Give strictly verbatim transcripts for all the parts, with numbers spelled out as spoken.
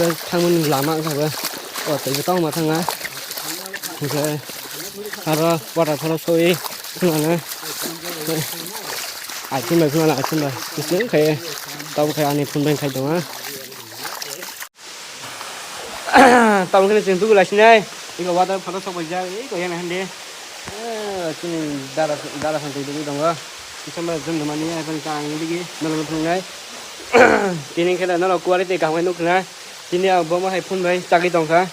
le thangmani lama wngkha bo. O twi bo tongma thangna. Hwnkhe aro waterfall o soi khwnana. Iphone bai khwnana iPhone bai. Bising khai tabuk khai ani phone bai khai tongo. Tabuk khai chwng tugu laisinai. Iko waterfall o sok bai jak. Iko yana hande. Eh, chini dara dara san twi twi tongo. Kisa ma jom namani iPhone ta ang digi nalo phungnai. Tini khe nalo quality kaham nuk na. Tini ang bo ma hai phone bai chagwi tongkha.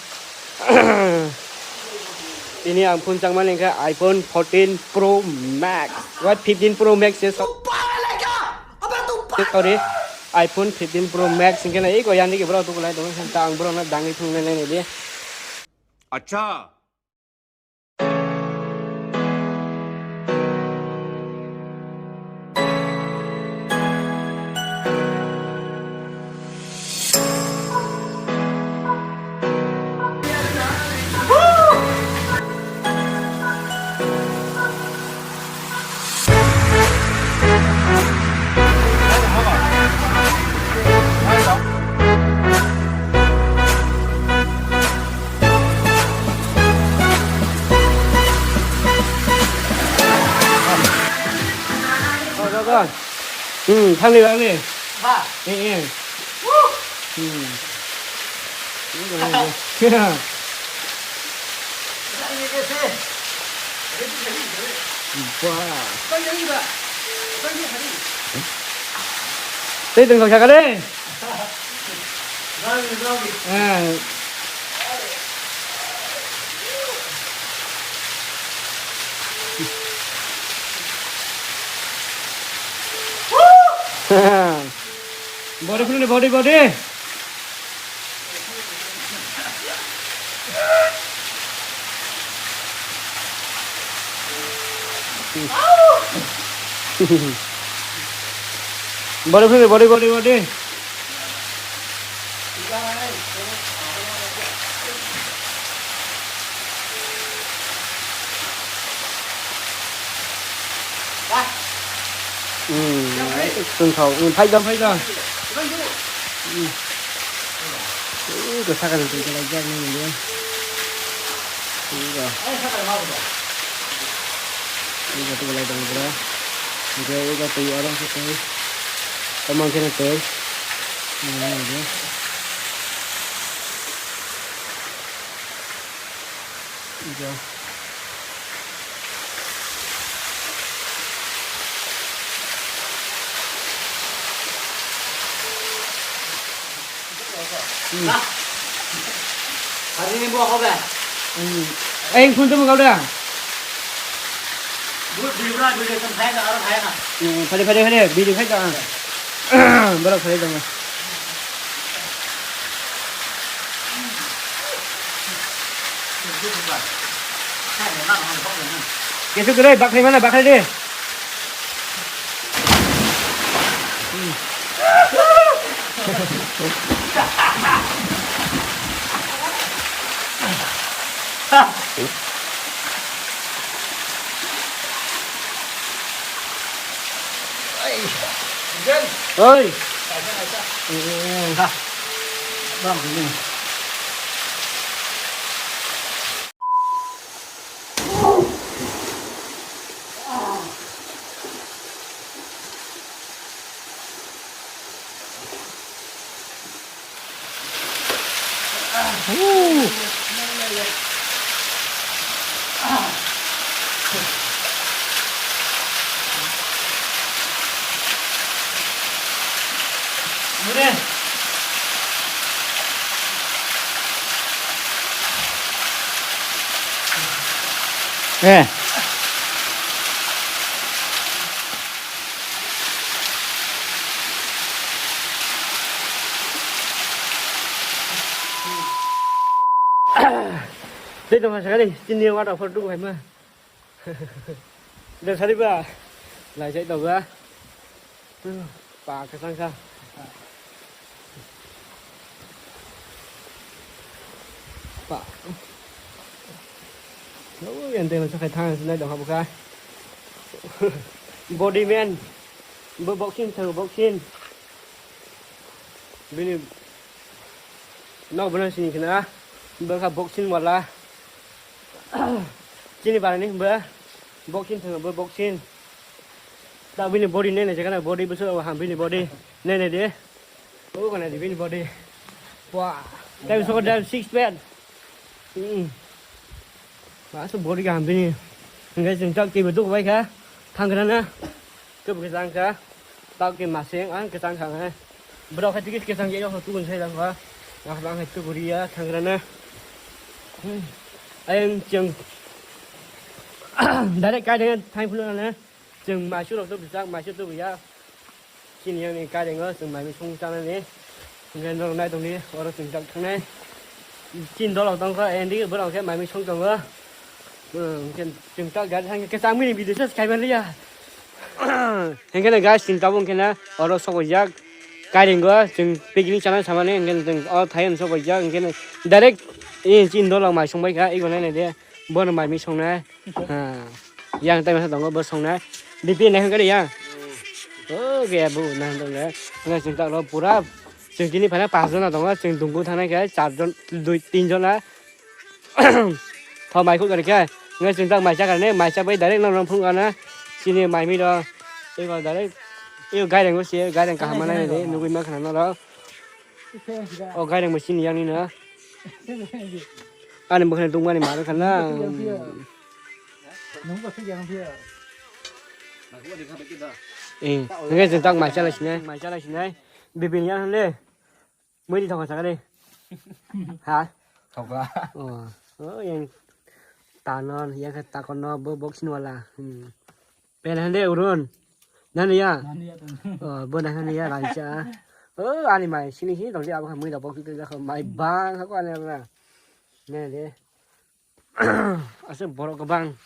Tini ang phone changmani khe iPhone fourteen Pro Max. What fifteen Pro Max se sok. Sorry, iPhone fifteen Pro Max hingke na iko yani ke bro tukulai tong ta ang bro na dangwi phungnai nai di. Acha. Hmm, thangni, thangni. Ha. Eh, eh. Hmm. Wah. Tei tong kha kare. Eh. Body phunukni, body, body. Body phunukni, body, body, body. Hmm, tongthok. Hmm, phaikha, phaikha. Hmm. Ui, ko sakani twi kwlai jak nini de. Ui, ko. Ui, ko twi kwlai tong bro. Hingke ui, ko twi oro hingke twi. Omo hingke twi. Hmm, nini de. Ui, ko. Hmm. Hari ni buah kau dah? Hmm. Eh, yang kuntu mau kau dah? Buat beli berapa, beli kan saya dah, orang saya dah. Hmm, fade, fade, fade, video khai ta. Borok khai ta. Kesu gre, bakhai mana, bakhai de. Hmm. Oi. Bang ini. Eh. Tei tongkha sakani chini waterfall tubu hai ma. Dosari ba. Lai sai tongo. Pa kwchang kha. Pa. Oh, yang tengah sakai thang sinai dong habuka. Body man. Bo boxing thang boxing. Bini nok bana sini kena. Bo kha boxing wala. Chini barani hwnba boxing thwngo bo boxing. Ta bini body nai nai jagana body bwswk ham bini body nai nai de. O gana di bini body. Wah. Tai bwswk da six pack. Hmm. Ba so body kaham bini. Hingke chwng tak twi bo duk bai kha. Thangrana. Tei bo khe jang kha. Tao ke maseng ang kwchang kha nai. Borok hai tiki kwchang ya yok tukun sai lang ba. Ang hai tukuri ya thangrana. Ayang cheng. Direct kai dengan thang phunu na. Cheng masu rok tu bijak masu tu ya. Chini yang ni kai dengan cheng mai song chana ni. Ngai nong nai tong ni oro cheng tak thang nai. Chin dolok tong kha endi borok khe mai song tongo. Cheng tak gari thang ke chang mini video se kai ban ya. Hingkhe no guys, chwng tabuk hingkhe no oro sokoijak. Kairing o chwng picnic chana samani hingkhe no chwng o thai hwn sokoijak hingkhe no direct, eh, chini dolok mai songbai kha, ego nai nai de. Bono mai mi songnai. Ha. Yang tai masa tongo bo songnai. Bipi nai hingkhe yang. O ge bu nai hingkhe. Hingkhe chwng tak ro pura chwng tini phana pas jona tongo, chwng dungo thangnai khe char jon, dui, tin jona. Tho mai khuk khe. Ngai chwng tak mai cha kha ne, mai cha bai direct nang nang phung ana. Chini mai mi ro. Ego direct. Ego gaireng go se, gaireng kaham nai de, nugui ma khana no ro. O gaireng bo chini yang ni no. Ani bo khana dungmani ma khana. Eh, ngai chwng tak mai cha lai sinai. Mai cha lai sinai. Bibin yang le. Mui di thokha sakani. Ha? Thokha. Oh, oh, yang tanon, yang khe takono, bo boxing wala. Hmm. Pen hande urun. Nani ya? Nani ya tong. Oh, bo nani ya rancha. Oh, ani mai sini sini tong di abo mui da boxing tong mai bang ko ani na. Ne de. Ase borok kwbang,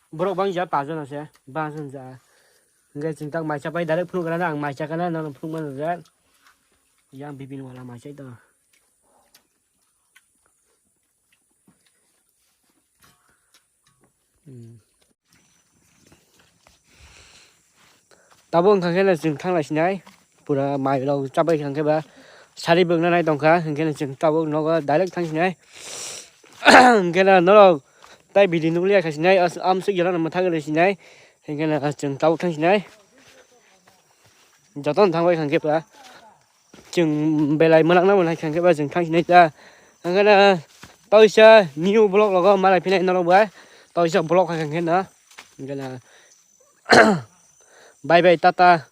borok bang ja pajon ase, bang ja. Hingke chwng tak mai chapai direct phunuk rana, ang mai chakana, nang phunuk mano ja. Yang bibin wala mai chai to. Hmm. Tabuk wngkha khe no chwng thang lai sinai, pura mai rok chabai kha khe ba sari bwkna nai tongkha, hwnkhe no chwng tabuk nogo direct thang sinai. Hwnkhe no norok tai bidi nukliya kha sinai, as-, amswk jora no mwthang rw sinai, hwnkhe no chwng tabuk thang sinai. Jotono thang bai kha khe ba. Chwng belai mwlangna mwnai kha khe ba chwng thang sinai ta. Hwnkhe no tawisa new vlog rogo malai phinai norok bai. Tawisa vlog kha khe no. Hwnkhe no bye bye tata.